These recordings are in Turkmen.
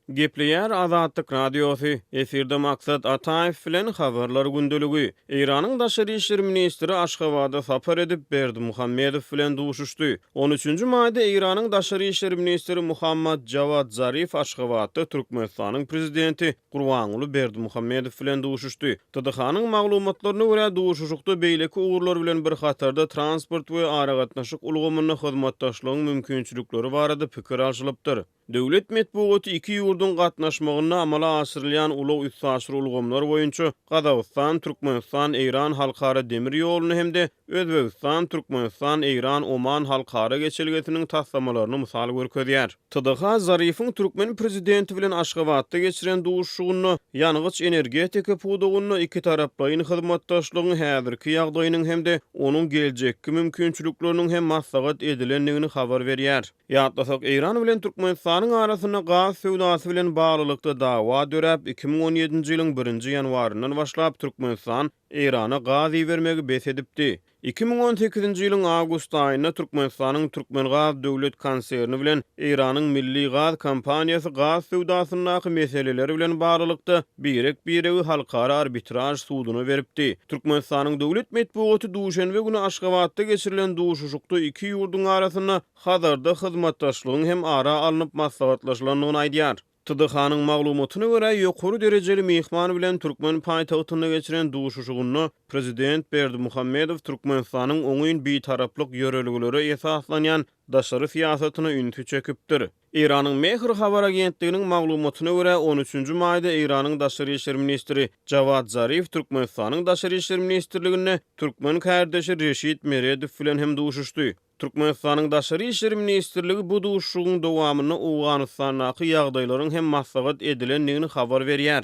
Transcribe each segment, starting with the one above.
Gepleýär Azatlyk Radiosy, efirde Maksat Ataýew bilen Habarlar gündeligi. Eýranyň daşary işler ministri Aşgabada sapar edip, Berdimuhamedow bilen duşuşdy. On üçünji maýda Eýranyň daşary işler ministri Muhammad Jawad Zarif Aşgabatda Türkmenistanyň prezidenti Gurbanguly Berdimuhamedow bilen duşuşdy. TDH-nyň maglumatlaryna görä, duşuşykda beýleki ugurlar bilen bir hatarda transport we aragatnaşyk ulgamynda hyzmatdaşlygyň mümkinçilikleri barada pikir alşylypdyr. Döwlet metbugaty iki ýurduň gatnaşmagynda amala aşyrylýan ulag-üstaşyr ulgamlar boýunça Gazagystan, Türkmenistan, Eýran halkara demir ýoluny hem-de Özbegistan, Türkmenistan, Eýran, Oman halkara geçelgesiniň taslamalaryny mysal görkezýär. TDH Zarifiň türkmen prezidenti bilen Aşgabatda geçiren duşuşygynda ýangyç-energetika pudagynda ikitaraplaýyn hyzmatdaşlygyň häzirki ýagdaýynyň hem-de onuň geljekki mümkinçilikleriniň hem maslahat edilendigini habar berýär. Ýatlasak, Eýran bilen Türkmenistanyň arasynda gaz söwdasy bilen baglylykda dawa döräp, 2017-nji ýylyň birinji ýanwaryndan başlap Türkmenistan Eýrana gaz ibermegi bes edipdi. 2018-nji ýylyň awgust aýynda Türkmenistanyň Türkmengaz döwlet konserni bilen Eýranyň Milli gaz kompaniýasy gaz söwdasyndaky meseleler bilen baglylykda birek-biregi halkara arbitraž suduna beripdi. Türkmenistanyň döwlet metbugaty duşenbe güni Aşgabatda geçirilen duşuşykda iki ýurduň arasynda Hazarda hyzmatdaşlygyň hem ara alnyp maslahatlaşylandygyny aýdýar. TDH-nyň maglumatyna görä, ýokary derejeli myhman bilen türkmen paýtagtynda geçiren duşuşygynda prezident Berdimuhamedow Türkmenistanyň oňyn bitaraplyk ýörelgelere esaslanýan daşary syýasatyna ünsi çekipdir. Eýranyň Mehr habar agentliginiň maglumatyna görä, on üçünji maýda Eýranyň daşary işler ministri Jawad Zarif Türkmenistanyň Daşary işler ministrliginde türkmen kärdeşi Reşit Meredow bilen hem duşuşdy. Türkmenistanyň Daşary işler ministrligi bu duşuşygyň dowamynda Owganystandaky ýagdaýlaryň hem maslahat edilendigini habar berýär.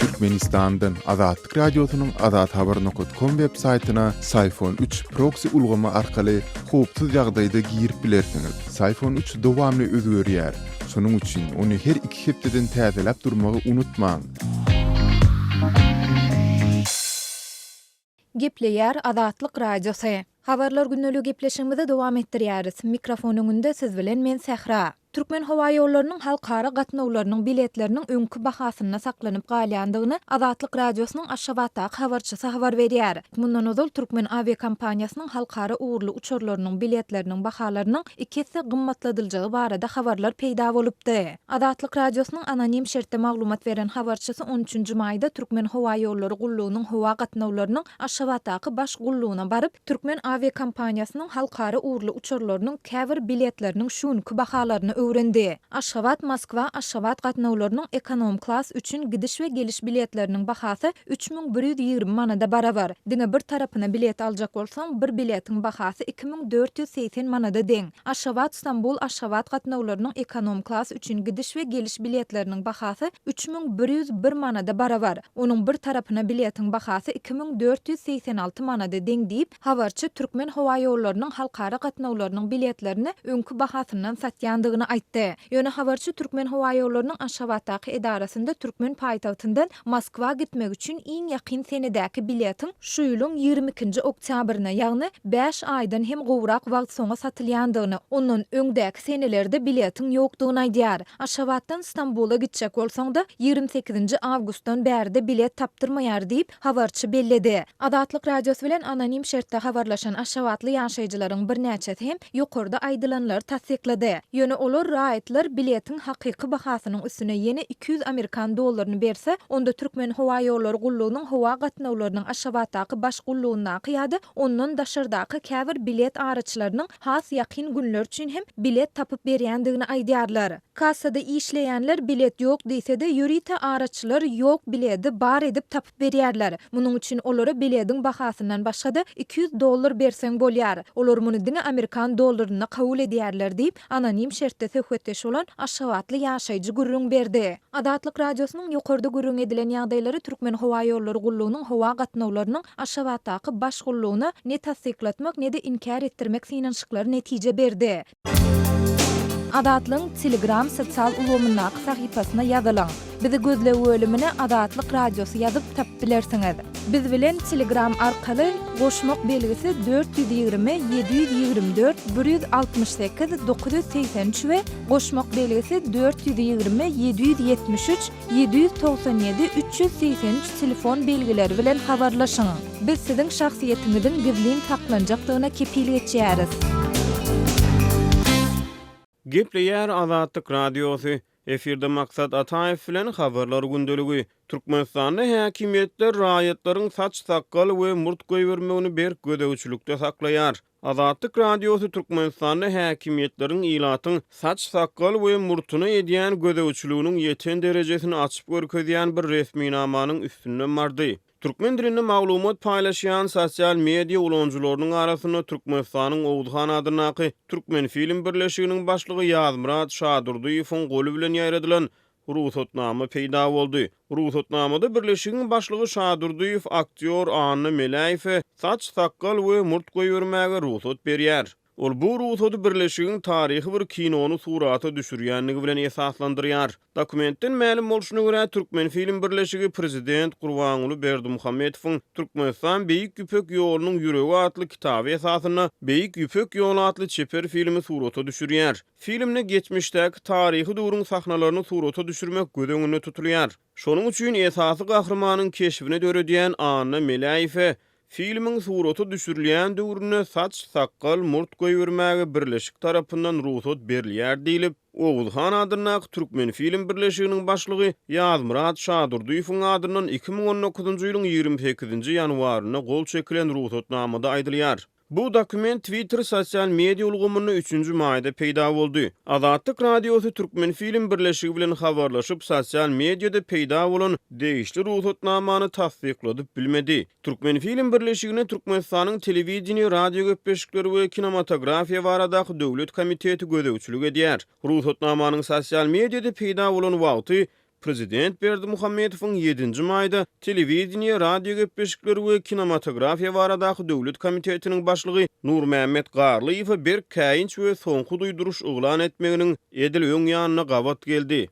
Türkmenistandan Azatlyk Radiosynyň azathabar nokat kom web saýtyna Syfon üç proksi ulgamy arkaly howpsuz ýagdaýda girip bilersiňiz. Syfon üç dowamly özgerýär. Şonuň üçin ony her iki hepdeden täzeläp durmagy unutmaň. Gepleýär Azatlyk Radiosy. Habarlar gündeligi gepleşigimizi dowam etdirýäris. Mikrofon öňünde siz bilen men Sähra. Türkmenhowaýollarynyň halkara gatnawlarynyň biletleriniň öňki bahasynda saklanyp galýandygyny Azatlyk Radiosynyň Aşgabatdaky habarçysy habar berýär. Mundan ozal türkmen awiakompaniýasynyň halkara ugurly uçarlarynyň biletleriniň bahalarynyň iki esse gymmatladyljagy barada habarlar peýda bolupdy. Azatlyk Radiosynyň anonim şertde maglumat beren habarçysy on üçünji maýda Türkmenhowaýollary gullugynyň howa gatnawlarynyň Aşgabatdaky baş gullugyna baryp, türkmen awiakompaniýasynyň halkara ugurly uçarlarynyň käbir biletleriniň şu günki bahalaryny öwrendi. Aşgabat, Moskwa, Aşgabat gatnawlarynyň ekonom-klas üçin gidiş we geliş biletleriniň bahasy 3120 manada barabar. Diňe bir tarapyna bilet aljak bolsaň, bir biletiň bahasy 2480 manada deň. Aşgabat, Stambul, Aşgabat gatnawlarynyň ekonom klas üçin gidiş we geliş biletleriniň bahasy 3101 manada barabar. Onuň bir tarapyna biletiň bahasy 2486 manada deň diýip, habarçy Türkmenhowaýollarynyň halkara gatnawlarynyň biletlerini öňki bahasyndan satýandygyny aýtdy. Ýöne habarçy Türkmenhowaýollarynyň Aşgabatdaky edarasynda türkmen paýtagtyndan Moskwa gitmek üçin iň ýakyn senedäki biletiň şu ýylyň ýigrimi ikinji oktýabryna, ýagny bäş aýdan hem gowrak wagt soňa satylýandygyny, ondan öňdäki senelerde biletiň ýokdugyny aýdýar. Aşgabatdan Stambula gitjek bolsaň-da, ýigrimi sekizinji awgustdan bärde bilet tapdyrmaýar diýip, habarçy belledi. Azatlyk Radiosy bilen anonim şertde habarlaşan aşgabatly ýaşaýjylaryň birnäçesi hem ýokarda aýdylanlary tassyklady. Ýöne olar raýatlar biletiň hakyky bahasynyň üstüne ýene 200 amerikan dollaryny berse, onda Türkmenhowaýollary gullugynyň howa gatnawlarynyň Aşgabatdaky baş gullugyndaky ýa-da ondan daşardaky käbir bilet araçylarynyň has ýakyn günler üçin hem bilet tapyp berýändigini aýdýarlar. Kassada işleýänler bilet ýok diýse-de, ýörite araçylar ýok biledi bar edip tapyp berýärler. Munuň üçin olara bilediň bahasyndan başga-da 200 dollar berseň bolýar. Olar muny diňe amerikan dollarynda kabul edýärler diýip, anonim şertde söhbetdeş bolan aşgabatly ýaşaýjy gürrüň berdi. Azatlyk Radiosynyň ýokarda gürrüňi edilen ýagdaýlary Türkmenhowaýollary gullugynyň howa gatnawlarynyň Aşgabatdaky baş gullugyna ne tassyklatmak, ne-de inkär etdirmek synanyşyklary netije berdi. Azatlygyň Telegram sosial ulgamyndaky sahypasyna ýazylyň. Bizi gözleg bölümine Azatlyk Radiosy ýazyp tapyp bilersiňiz. Biz bilen Telegram arkaly goşmak belgisi 420 724 168 983 we goşmak belgisi 420 773 797 383 telefon belgileri bilen habarlaşyň. Biz siziň şahsyýetiňiziň gizlin saklanjakdygyna kepil geçýäris. Gepleýär Azatlyk Radiosy, Efirde Maksat Ataýew bilen Habarlar gündeligi. Türkmenistanda häkimiýetler raýatlaryň saç-sakgal we murt goýbermegini berk gözegçilikde saklaýar. Azatlyk Radiosy Türkmenistanda häkimiýetleriň ilatyň saç-sakgal we murtuna edýän gözegçiliginiň ýeten derejesini açyp görkezýän bir resminamanyň üstünden bardy. Türkmen dilinde maglumat paýlaşýan sosial media ulanyjylarynyň arasynda Türkmenistanyň Oguzhan adyndaky Türkmenfilm birleşiginiň başlygy Ýazmyrat Şadurdyýewiň goly bilen ýaýradylan Rugsatnama peýda boldy. Rugsatnamada birleşigiň başlygy Şadurdyýew aktýor Anna Meläýewe saç-sakgal we murt goýbermäge rugsat berýär. Ol bu rugsady birleşigiň taryhy bir kinony surata düşürýändigi bilen esaslandyrýar. Dokumentden mälim bolşuna görä, Türkmenfilm birleşigi prezident Gurbanguly Berdimuhamedowyň Türkmenistan Beýik Ýüpek ýolunyň ýüregi atly kitaby esasynda Beýik Ýüpek ýoly atly çeper filmi surata düşürýär. Filmde geçmişdäki taryhy döwrüň sahnalaryny surata düşürmek göz öňünde tutulýar. Şonuň üçin esasy gahrymanyň keşbini döredýän Anna Meläýewe filmiň surata düşürilýän döwründe saç, sakgal, murt goýbermäge birleşik tarapyndan rugsat berilýär diýlip, Oguzhan adyndaky Türkmenfilm birleşiginiň başlygy Ýazmyrat Şadurdyýewiň adyndan 2019-njy ýylyň 28-nji ýanwarynda gol çekilen rugsatnamada aýdylýar. Bu dokument Twitter sosial media ulgamynda üçünji maýda peýda boldy. Azatlyk Radiosy Türkmenfilm birleşigi bilen habarlaşyp, sosial mediada peýda bolan degişli rugsatnamany tassykladyp bilmedi. Türkmenfilm birleşigine Türkmenistanyň Telewideniýe, radiogepleşikler we kinematografiýa baradaky döwlet komiteti gözegçilik edýär. Rugsatnamanyň sosial mediada peýda bolan wagty Prezident Berdimuhamedowyň ýedinji maýda Telewideniýe, radiogepleşikler we kinematografiýa baradaky döwlet komitetiniň başlygy Nurmämmet Garlyýewe berk käýinç we soňky duýduryş yglan etmeginiň edil öň ýanyna gabat geldi.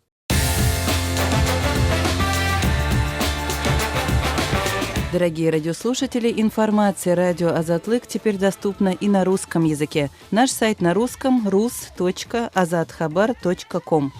Дорогие радиослушатели, информация радио Азатлык теперь доступна и на русском языке. Наш сайт на русском rus.azathabar.com.